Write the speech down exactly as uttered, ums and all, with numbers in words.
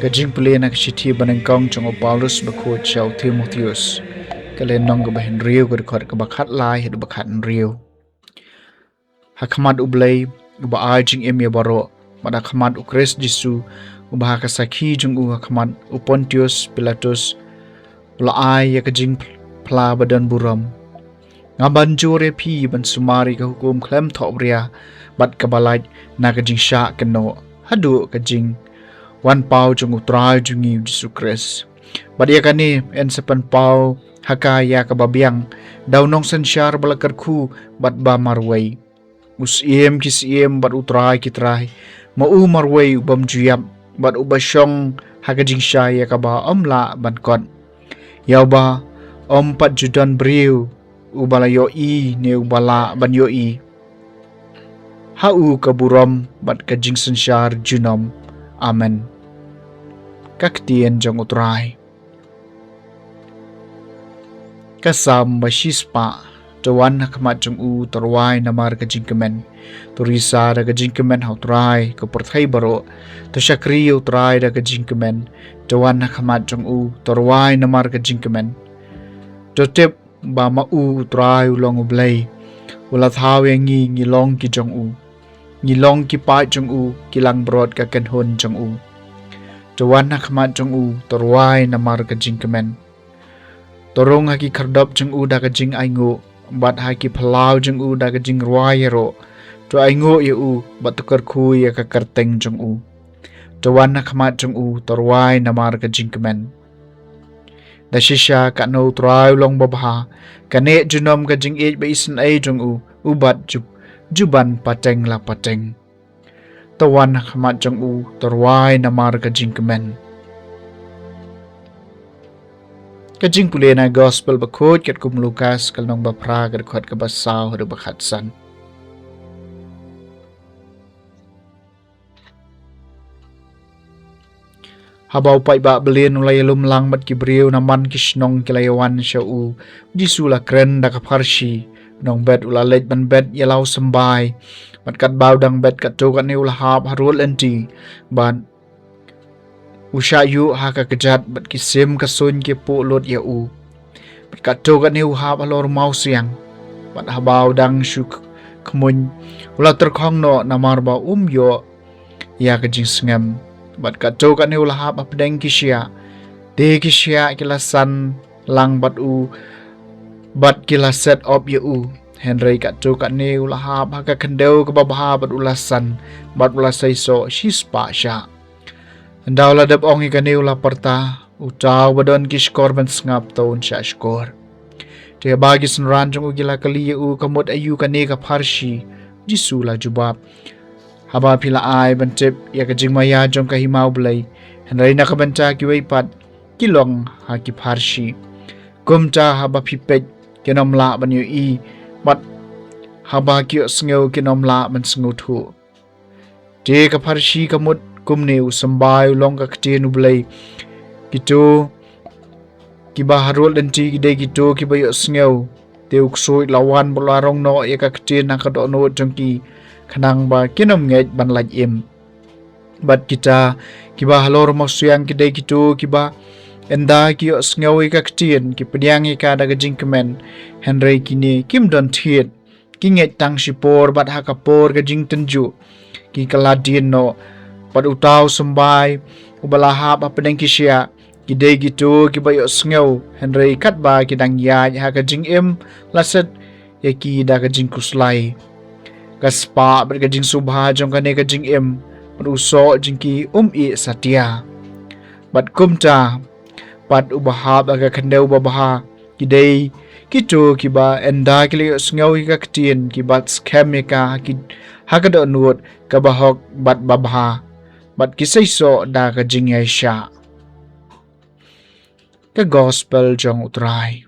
Ka jingpule na ka shithi banyngkong jong u Paulus bakhuid sha u Timotheus. Ka lynnong kaba hynriew, ka dkhot kaba khatlai haduh ba khathynriew. Ha khmat U Blei, uba ai jingim ïa baroh, bad ha khmat U Khrist Jisu, uba ha ka sakhi jong u ha khmat u Pontius Pilatus u la ai ïa ka jingphla ba don burom, nga ban jur ïa phi ban sumar ïa ka hukum khlem thohbria bad kaba lait na ka jingshah kynnoh haduh ka jingwan paw jong U Trai jong ngi U Jisu Khrist. Bad ïa kane yn sa pynpaw ha ka ïa kaba biang da u nongsynshar ba la kyrkhu bad ba marwei, u Syiem ki syiem bad U Trai ki trai, ma u marwei u bym ju ïap bad uba shong ha ka jingshai ïa kaba ym lah ban kot, ïa uba ym pat ju don briew uba la ïohi ne uba lah ban ïohi. Ha u ka burom bad ka jingsynshar junom. Amen. Ka ktien jong U Trai. Ka Salm ba shispah. To wan ha khmat jong u, to rwai namar ka jingkmen. To risa da ka jingkmen ha U Trai, ko pyrthei baroh. To shakri ïa U Trai da ka jingkmen. To wan ha khmat jong u, to rwai namar ka jingkmen. To tip ba ma u U Trai u long U Blei. U la thaw ïa ngi, ngi long ki jong u. Ngi long ki paid jong u, ki langbrot ka kynhun jong u. To wan ha khmat jong u, to rwai namar ka jingkmen. To rung ha ki khyrdop jong u da ka jingainguh, bad ha ki phyllaw jong u da ka jingrwai ïaroh. To ainguh ïa u, bad to kyrkhu ïa ka kyrteng jong u. To wan ha khmat jong u, to rwai namar ka jingkmen. Da shisha katno U Trai u long babha, kane junom ka jingïeit ba isynei jong u, u bat ju, ju ban pateng la pateng. To wan ha khmat jong u, to rwai namar ka jingkmen. Ka jingpule na Gospel bakhuid katkum u Lukas, ka lynnong ba phra, ka dkhot kaba saw haduh ba khatsan. Haba u paidbah Blin u la ïalum lang bad ki briew na man ki shnong ki la ïawan sha u, U Jisu u la kren da ka pharshi. U nongbet u la leit ban bet ïa la u symbai. Bad katba u dang bet katto katne u la hap ha rud lynti. Bad u shah ïuh ha ka kjat bad ki sim ka suiñ ki puh lut ïa u. Bad katto katne u hap halor mawsiang. Bad haba u dang shu khmuiñ u la tyrkhong noh namar ba um ïoh ïa ka jingsngem. Bad katto katne u la hap hapdeng ki shiah. Te ki shiah ki la san lang bad u, bad ki la set op ïa u. Hynrei katto katne u la hap ha ka khyndew kaba bha bad u la san, bad u la seisoh shispah shah. Ynda u la dep ong ïa kane u la pyrta, uta uba don ki shkor ban sngap to un shah shkor. Te haba ki synran jong u ki la kylli ïa u, ka mut aïu kane ka pharshi, U Jisu u la jubab, haba phi la ai ban tip ïa ka jingmaïa jong ka hima U Blei, hynrei na ka bynta kiwei pat ki long ha ki pharshi. Kumta haba phi peit kin ym lah ban ïohi, bad haba ki ïohsngew kin ym lah ban sngewthuh. Te ka pharshi ka mut kumne: u symbai u long ka ktien U Blei. Kito kiba ha rud lynti ki dei kito kiba ïohsngew. Te u ksuid u la wan bad u la rong noh ïa ka ktien ha ka dohnud jong ki, khnang ba kin ym ngeit ban lait im. Bad kita kiba halor mawsiang ki dei kito kiba ynda ki ïohsngew ïa ka ktien, ki pdiang ïa ka da ka jingkmen, hynrei kine kim don thied. Ki ngeit tang shipor bad ha ka por ka jingtynjuh ki kylla dien noh. Bad uta u symbai uba la hap hapdeng ki shiah, ki dei kito kiba ïohsngew, hynrei katba ki dang ïaid ha ka jingim, la set ïa ki da ka jingkhuslai ka spah bad ka jingsngewbha jong kane ka jingim, bad u soh jong ki um ih satia. Bad kumta pat uba hap ha ka khyndew babha, ki dei kito kiba ynda ki la ïohsngew ïa ka ktien, ki bat skhem ïa ka ha ki, ha ka dohnud kaba hok bad babha, bad ki seisoh da ka jingïaishah. Ka Gospel jong U Trai.